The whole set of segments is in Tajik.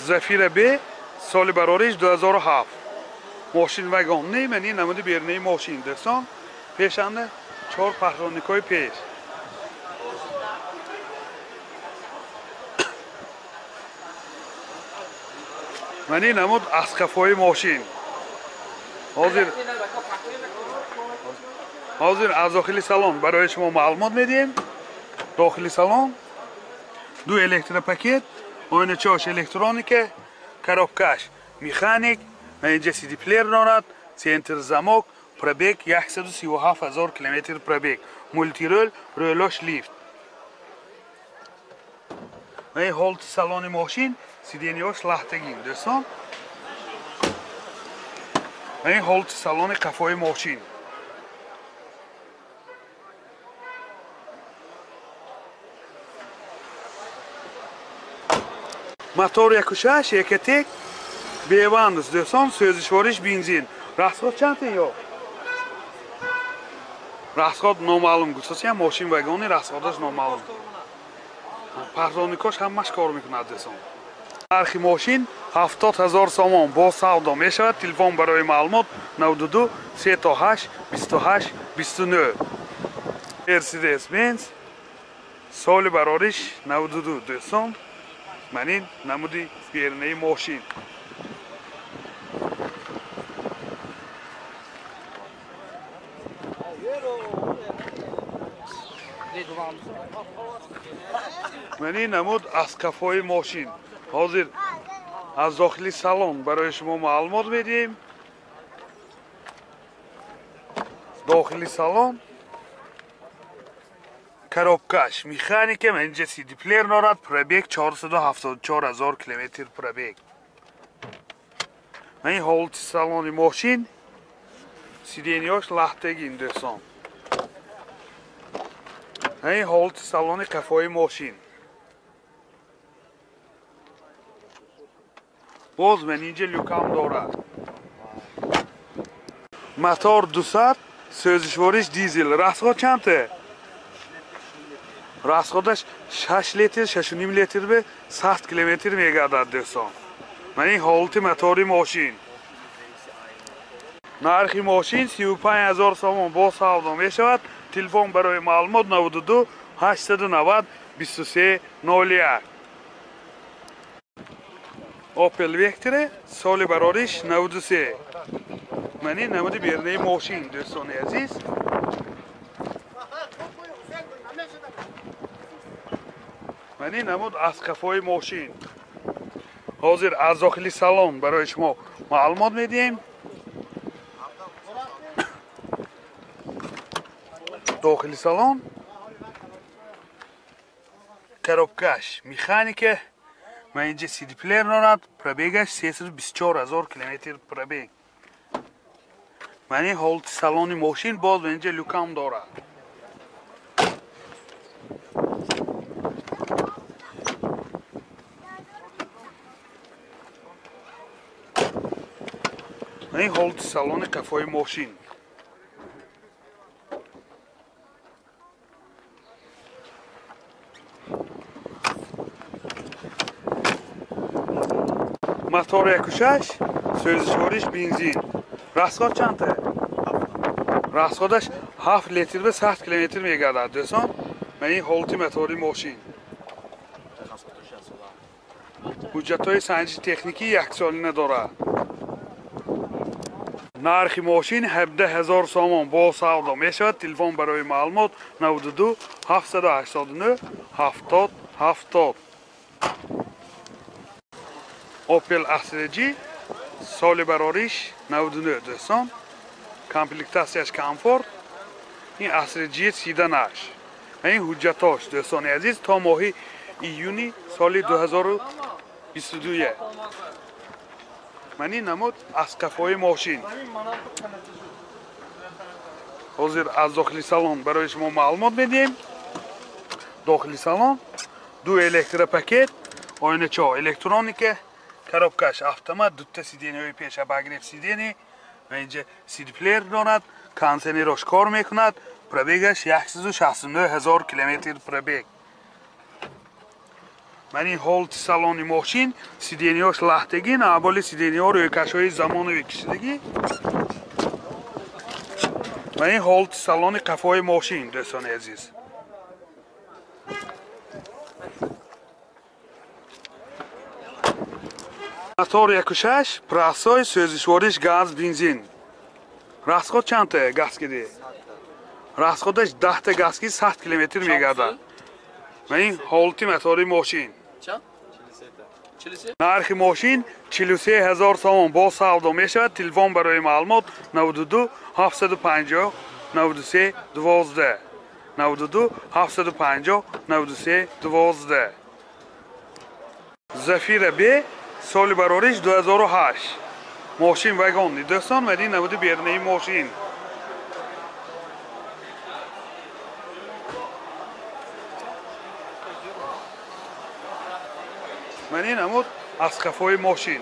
Зафира Б соли барориш 2007. Мошин вагон не, мани намуди бернаи мошин дӯстон. Пешанда 4 пахроникҳои пеш. Мани намуд аз қафои мошин. Ҳозир аз дохили салон барои шумо маълумот медиҳем. Дохили салон ду электропакет, оиначаош электроника, коробкаш механик, инҷа CD-плеер дорад, центр замок, пробег 137 000 километр пробег, мултирол, рӯлош лифт. Ин ҳолати салони мошин, сиденияш лаҳтагин дӯстон. Ин ҳолати салони қафои мошин. Мотор 1.6 Ecotec бевандус дӯстон, сӯзишвориш бензин. Расход чанд ё? Расход номаълум гуфтасиям, мошин вагони расходаш номаълум. Пахроникош ҳамаш кор мекунад дӯстон. Нархи мошин 70 000 сомон бо савдо мешавад. Телефон барои маълумот 92 38 28 29. Mercedes Benz соли барориш 92 дӯстон. Манин намуди бернаи мошин. Манин намуд аз қафои мошин. Ҳозир аз дохили салон барои шумо маълумот медиҳем. Дохили салон коробкаш механика, инҷа CD-плеер дорад, пробег 474 000 километр пробег. Ин ҳолати салони мошин, сиденияш лаҳтагин дӯстон. Ин ҳолати салони қафои мошин. Боз ман инҷа люкам дорад. Мотор 200, сӯзишвориш дизел. Расход чандта? Расходаш 6 литр, 6,5 литр бе 100 километр мегардад дӯстон. Ман ин ҳолати мотори мошин. Нархи мошин 35 000 сомон бо савдо мешавад. Телефон барои маълумот 92 890 23 01. Opel Vectra соли барориш 93. Ман ин намуди бернаи мошин дӯстони азиз. Ман ин намуд аз қафои мошин. Ҳозир аз дохили салон барои шумо маълумот медиҳем. Дохили салон коробкаш механика, ман инҷа CD-плеер дорад, пробегаш 324 000 километр пробег. Ман ин ҳолати салони мошин, боз инҷа люкам дорад. Ин ҳолати салони қафои мошин. Мотор 1.6, сӯзишвориш бензин. Расход чандта? Расходаш 7 литр ба 100 километр мегардад дӯстон. Ман ин ҳолати мотори мошин. Ҳуҷҷатҳои санҷиши техникӣ яксолина дорад. Нархи мошин 17 000 сомон бо савдо мешавад. Телефон барои маълумот 92 789 70 70. Opel Astra G соли барориш 99 дӯстон. Комплектатсияш комфорт. Ин Astra G седанаш. Ин ҳуҷҷатош дӯстони азиз то моҳи июни соли 2022. Ман ин намуд аз қафои мошин. Ҳозир аз дохили салон барои шумо маълумот медиҳем. Дохили салон ду электропакет, оиначаҳо электроника, коробкаш автомат, дута сиденияҳои пеш обогрев сидения, ва инҷа CD-плеер дорад, кондиционерош кор мекунад, пробегаш 169 000 километр пробег. Ман ин ҳолати салони мошин, сидениёш лаҳтагин, аболи сидениҳо рӯйкашҳои замонави кишидагӣ. Ман ин ҳолати салони қафои мошин, дӯстони азиз. Мотор 1.6, простой, сӯзишвориш газ, бензин. Расход чандта газ киди? Расходаш 10 газ ки 100 километр мегардад. Ман ин ҳолати мотори мошин. Нархи мошин 43 ҳазор сомон бо савдо мешавад. Телефон барои маълумот 92 750 93 12 92 750 93 12. Зафира Б соли барориш 2008. Мошин вагонни дӯстон, ва ин намуди берунаи мошин. Ман ин намуд аз қафои мошин.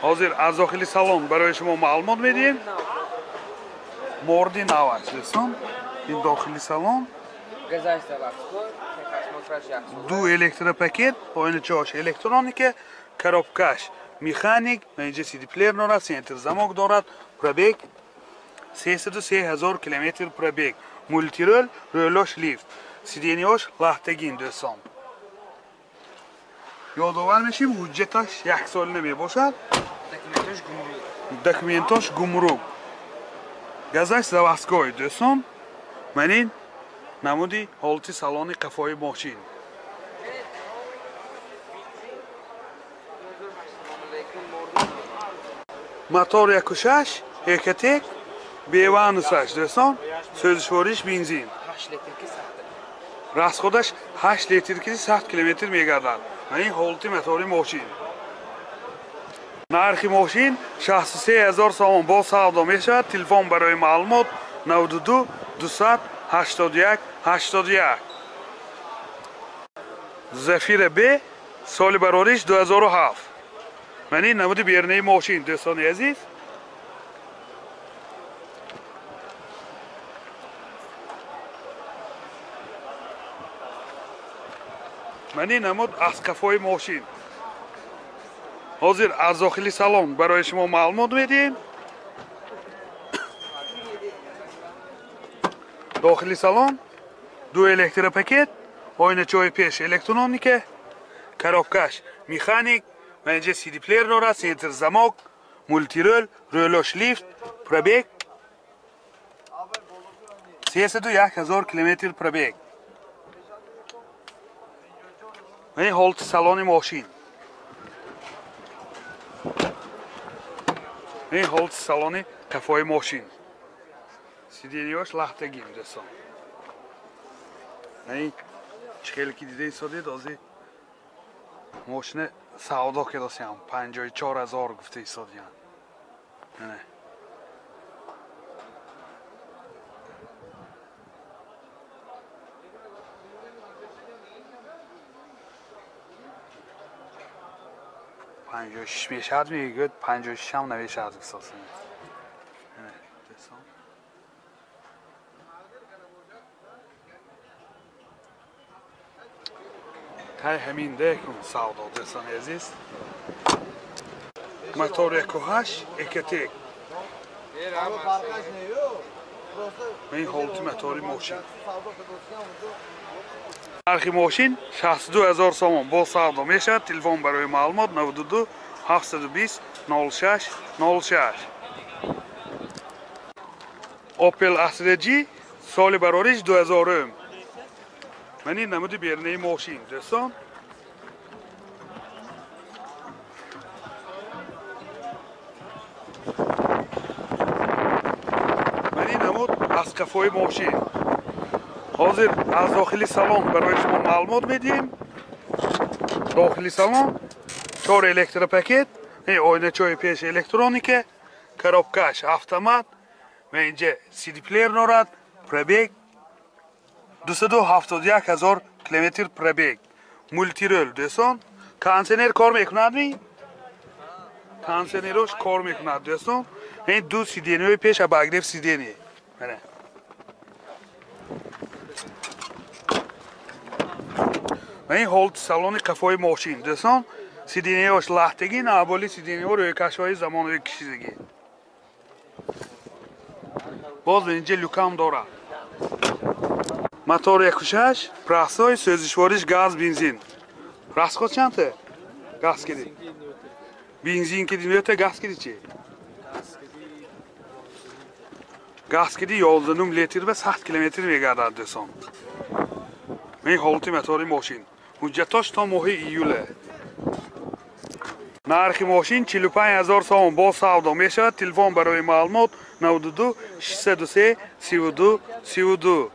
Ҳозир аз дохили салон барои шумо маълумот медиҳем. Морди нав аст дӯстон. Ин дохили салон. Ду электропакет, оиначаош электроника, коробкаш механик, инҷа CD-плеер дорад, центр замок дорад, пробег 303 ҳазор километр пробег, мультирол, рӯлош лифт, сидениёш лаҳтагин дӯстон. Ёдовар мешим, ҳуҷҷаташ як солина мебошад. Документош гумрук. Газаш заводской дӯстон. Ман ин намуди ҳолати салони қафои мошин. Мотор 1.6, Экотек, беванусаш дӯстон, сӯзишвориш бензин. Расходаш 8 литр ки 100 километр мегардад. Ман ин ҳолати мотори мошин. Нархи мошин 63 ҳазор сомон бо савдо мешавад. Телефон барои маълумот 92 281 81. Зафира Б соли барориш 2007. Ман ин намуди берунаи мошин дӯстони азиз. Ман ин намуд аз қафои мошин. Ҳозир аз дохили салон барои шумо маълумот медиҳем. Дохили салон ду электропакет, оиначаҳои пеш электроника, коробкаш механик, ва инҷа CD-плеер дорад, центр замок, мультирол, рӯлош лифт, пробег 301 ҳазор километр пробег. Ин ҳолати салони мошин. Ин ҳолати салони қафои мошин. Сидениёш лаҳтагин дӯстон. Ин чӣ хеле ки дида истодед, ҳозир мошина савдо кардосиям, 54 ҳазор гуфта истодиям. Панҷоҳу шиш мешавад, мегӯяд 56 ҳам намешавад гуфтосиям. Ҳай ҳамин декун савдо дӯстони азиз. Мотор 1.8 Экотек. Ин ҳолати мотори мошин. Нархи мошин 62 ҳазор сомон бо савдо мешавад. Телефон барои маълумот 92 720 06 06. Opel Astra G соли барориш 2000. Ман ин намуди берунаи мошин дӯстон. Ман ин намуд аз қафои мошин. Ҳозир аз дохили салон барои шумо маълумот медиҳем. Дохили салон 4 электропакет, оиначаҳои пеш электроника, коробкаш автомат, ва инҷа CD-плеер дорад, пробег 271 ҳазор километр пробег, мультирол дӯстон. Кондиционер кор мекунад ми? Кондиционерош кор мекунад дӯстон. Ин ду сидениҳои пеш обогрев сидени. Ва ин ҳолати салони қафои мошин. Дӯстон, сиденияҳош лахтагӣ, аболи сиденияҳо рӯйкашҳои замонави кишидагӣ. Боз инҷа люкам дорад. Мотор 1.6, простой, сӯзишвориш газ, бензин. Расход чанд? Газ киди. Бензин киди нӯта, газ киди чи? Газ киди 11 литр ва 100 километр мегардад, дӯстон. Ин ҳолати мотори мошин. Ҳуҷҷатош то моҳи июле. Нархи мошин 45 000 сомон, боз савдо мешавад. Телефон барои маълумот 92 603 32 32.